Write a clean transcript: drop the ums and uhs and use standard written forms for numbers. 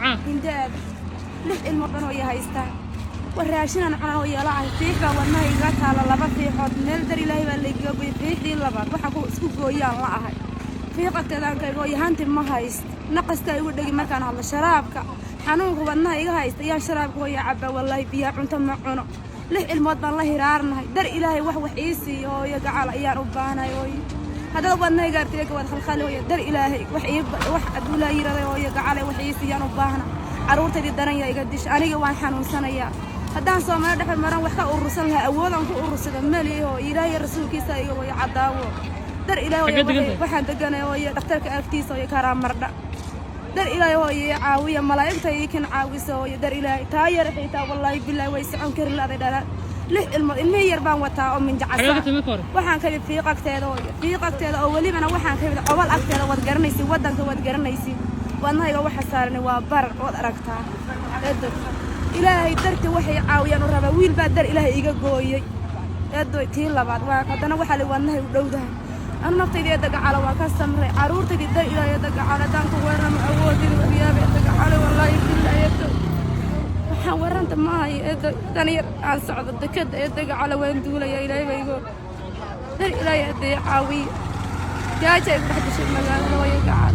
Magacaa? Hindaada lix ilmood baan hooyo haystaa. War raashinaan cunaan hooyo la'ahay. Fiix baa wadnaha igaga taala, laba fiixood meel dar Ilaahay baa laygaga gooyey. Fiixdii labaad waxaan ku isku gooyaan la ahay. Fiiq agteedaan kayga hooyo, hanti ma haysto. Naqaskaa igu dhegi markaan hadlo. Sharaabka xanuunka wadnaha iga haysta ayaan sharaabka hooyo cabaa. Wallaahi biyaha cunto ma cuno. Lix ilmood baan la hiraarnahay. Dar Ilaahay wax ii siiyo hooyo gacal ayaan u baahanahay hooyo. Haddaba wadnahayga artayga waad khalkhali hooyo. Dar Ilaahay wax ii wax aduulaa yiraday hooyo gacale, wax ii siiyaan u baahna. Carruurtaydii daran yaa iga disha. Aniga waan xanuunsanayaa. Haddaan Soomaali dhexe maran wax ka urursan lahaa, awoodaan ku urursada malihi hooyo. Ilaahay rasuulkiisa iga hooyo cadaawo. Dar Ilaahay Xaggee hooyo. degan tahay? Waxaan deganay hooyo dhakhtarka agtiisa hooyo, Karaamardha. Dar Ilaahay hooyo ii caawiya, malaa'igta ii kan caawiso hooyo. Dar Ilaahay taa yar xitaa wallaahi bilaahi way socon kari laaday dhalaan. Lix ilmood, ilmihii yar baan wataa oo Xagee ka minjacasa. timid marka hore? Waxaan ka imid Fiiq agteeda hooyo, Fiiq agteeda oo welibana waxaan ka imid Cobal agteeda. Waad garanaysid waddanka, waad garanaysid. Wadnahayga waxa saaran waa barar, waad aragtaa eedo. Ilaahay darti waxay caawiyaan u rabaa. Wiil baa dar Ilaahay iga gooyey eedo. Tii labaad waa haddana waxaa la wadnahay u dhowdahay. Anu naftayda eedda gacala waa ka samray. Carruurtaydii dar Ilaahay eedda gacala haddaan ku weeraramo awoodin waxyaaba eedda gacala. Wallaahi bilaahi eedo, waxaan waranta ma hayo eedo. Dan yar aan socdo dekada eedda gacala waan duulaya. Ilaahay baa igo. Dar Ilaahay eedda caawiya. Gaaja ay ku dhex gashay magaalada hooyo gacal.